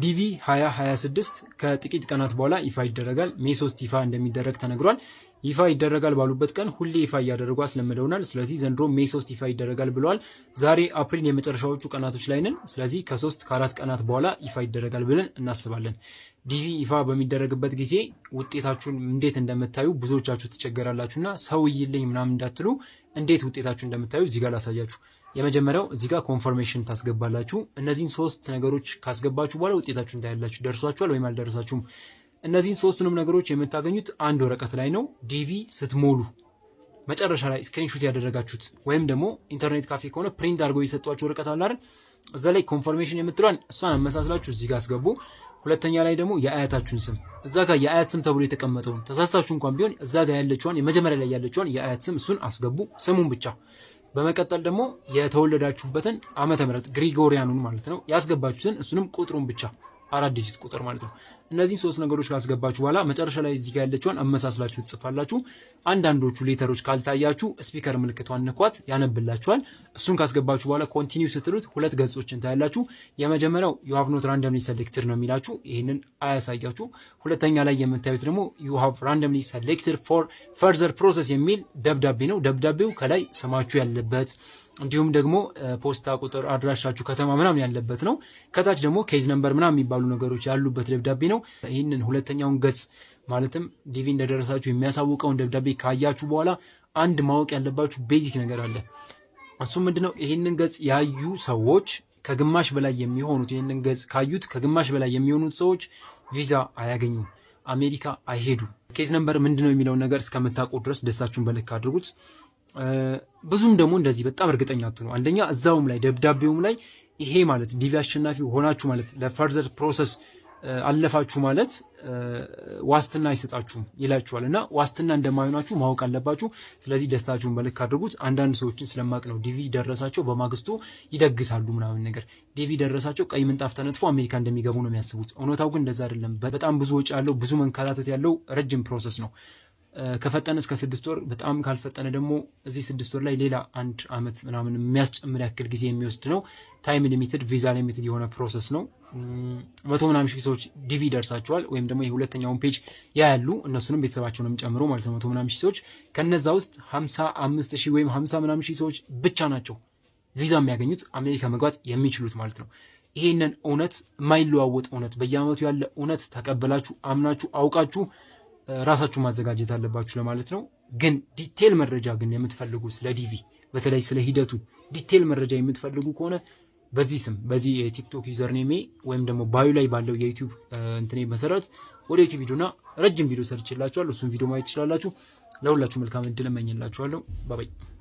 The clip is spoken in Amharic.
ዲቪ 2026 ከጥቂት ቀናት በኋላ ይፋ ይደረጋል። May 3 ይፋ እንደሚደረግ ተነግሯል። ይፋ ይደረጋል ባሉበት ቀን ሁሌ ይፋ እያደረጉ አስለምደውናል። ስለዚህ ዘንድሮ May 3 ይፋ ይደረጋል ብለዋል። ዛሬ አፕሪል የመጨረሻዎቹ ቀናቶች ላይ ነን። ስለዚህ ከ3 ከ4 ቀናት በኋላ ይፋ ይደረጋል ብለን እናስባለን። ዲቪ ይፋ በሚደረግበት ጊዜ ውጤታችሁን እንዴት እንደምታዩ ብዙዎቻችሁ ትቸገራላችሁና ሰው ይልኝ ምናምን እንዳትሉ፣ እንዴት ውጤታችሁ እንደምታዩ እዚህ ጋር ላሳያችሁ። የመጀመሪያው እዚህ ጋር confirmation ታስገባላችሁ። እነዚህን ሶስት ነገሮች ካስገባችሁ በኋላ ውጤታችሁ እንዳያላችሁ ደርሷችኋል ወይም አልደረሳችሁም። እነዚህን ሶስቱንም ነገሮች የምታገኙት አንድ ወረቀት ላይ ነው። ዲቪ ስትሞሉ መጨረሻ ላይ screenshot ያደረጋችሁት ወይም ደግሞ ኢንተርኔት ካፌ ከሆነ print አድርገው የሰጧችሁ ወረቀት አለ አይደል? እዛ ላይ confirmation የምትለዋን እሷን አመሳስላችሁ እዚህ ጋር አስገቡ። ሁለተኛ ላይ ደግሞ የአያታችሁን ስም፣ እዛ ጋር የአያት ስም ተብሎ የተቀመጠውን፣ ተሳስታችሁ እንኳን ቢሆን እዛ ጋር ያለችዋን፣ የመጀመሪያ ላይ ያለችዋን የአያት ስም እሱን አስገቡ፣ ስሙን ብቻ። በመቀጠል ደግሞ የተወለዳችሁበትን ዓመተ ምህረት ግሪጎሪያኑን ማለት ነው ያስገባችሁትን፣ እሱንም ቁጥሩን ብቻ፣ አራት digit ቁጥር ማለት ነው። እነዚህን ሶስት ነገሮች ካስገባችሁ በኋላ መጨረሻ ላይ እዚህ ጋር ያለችውን አመሳስላችሁ ትጽፋላችሁ። አንዳንዶቹ letter ኦች ካልታያችሁ speaker ምልክቷን ንኳት፣ ያነብላችኋል። እሱን ካስገባችሁ በኋላ continue ስትሉት ሁለት ገጾችን ታያላችሁ። የመጀመሪያው "You have not randomly selected" ነው የሚላችሁ፣ ይህንን አያሳያችሁ። ሁለተኛ ላይ የምታዩት ደግሞ "You have randomly selected for further process" የሚል ደብዳቤ ነው። ደብዳቤው ከላይ ስማችሁ ያለበት እንዲሁም ደግሞ ፖስታ ቁጥር፣ አድራሻችሁ፣ ከተማ ምናምን ያለበት ነው። ከታች ደግሞ case number ምናምን የሚባሉ ነገሮች ያሉበት ደብዳቤ ነው። ይህንን ሁለተኛውን ገጽ ማለትም ዲቪ እንደደረሳችሁ የሚያሳውቀውን ደብዳቤ ካያችሁ በኋላ አንድ ማወቅ ያለባችሁ basic ነገር አለ። እሱም ምንድነው? ይህንን ገጽ ያዩ ሰዎች ከግማሽ በላይ የሚሆኑት፣ ይህንን ገጽ ካዩት ከግማሽ በላይ የሚሆኑት ሰዎች ቪዛ አያገኙም፣ አሜሪካ አይሄዱም። Case number ምንድነው የሚለውን ነገር እስከምታውቁ ድረስ ደስታችሁን በልክ አድርጉት። ብዙም ደግሞ እንደዚህ በጣም እርግጠኛ አትሁኑ። አንደኛ እዛውም ላይ ደብዳቤውም ላይ ይሄ ማለት ዲቪ አሸናፊ ሆናችሁ ማለት ለ further process አለፋችሁ ማለት ዋስትና አይሰጣችሁም ይላችኋል እና ዋስትና እንደማይሆናችሁ ማወቅ አለባችሁ። ስለዚህ ደስታችሁን በልክ አድርጉት። አንዳንድ ሰዎችን ስለማቅ ነው፣ ዲቪ ደረሳቸው በማግስቱ ይደግሳሉ ምናምን ነገር፣ ዲቪ ደረሳቸው ቀይ ምንጣፍ ተነጥፎ አሜሪካ እንደሚገቡ ነው የሚያስቡት። እውነታው ግን እንደዛ አይደለም። በጣም ብዙ ወጪ ያለው፣ ብዙ መንከራተት ያለው ረጅም process ነው። ከፈጠነ እስከ 6 ወር፣ በጣም ካልፈጠነ ደግሞ እዚህ 6 ወር ላይ ሌላ አንድ አመት ምናምን የሚያስጨምር ያክል ጊዜ የሚወስድ ነው። Time limited፣ ቪዛ limited የሆነ process ነው። መቶ ምናምን ሺህ ሰዎች ዲቪ ደርሳቸዋል ወይም ደግሞ የሁለተኛውን page ያያሉ፣ እነሱንም ቤተሰባቸውንም ጨምሮ ማለት ነው። መቶ ምናምን ሺህ ሰዎች፣ ከነዛ ውስጥ 55,000 ወይም 50 ምናምን ሺህ ሰዎች ብቻ ናቸው ቪዛ የሚያገኙት፣ አሜሪካ መግባት የሚችሉት ማለት ነው። ይሄንን እውነት፣ የማይለዋወጥ እውነት፣ በየአመቱ ያለ እውነት ተቀበላችሁ፣ አምናችሁ፣ አውቃችሁ ራሳችሁ ማዘጋጀት አለባችሁ ለማለት ነው። ግን detail መረጃ ግን የምትፈልጉ፣ ስለ ዲቪ በተለይ ስለ ሂደቱ detail መረጃ የምትፈልጉ ከሆነ በዚህ ስም፣ በዚህ የቲክቶክ username ኤ ወይም ደግሞ bio ላይ ባለው የዩቲዩብ እንትኔ መሰረት ወደ ዩቲዩብ ሂዱና ረጅም ቪዲዮ ሰርቼላችኋለሁ። እሱን ቪዲዮ ማየት ትችላላችሁ። ለሁላችሁ መልካም እድል እመኝላችኋለሁ። Bye bye።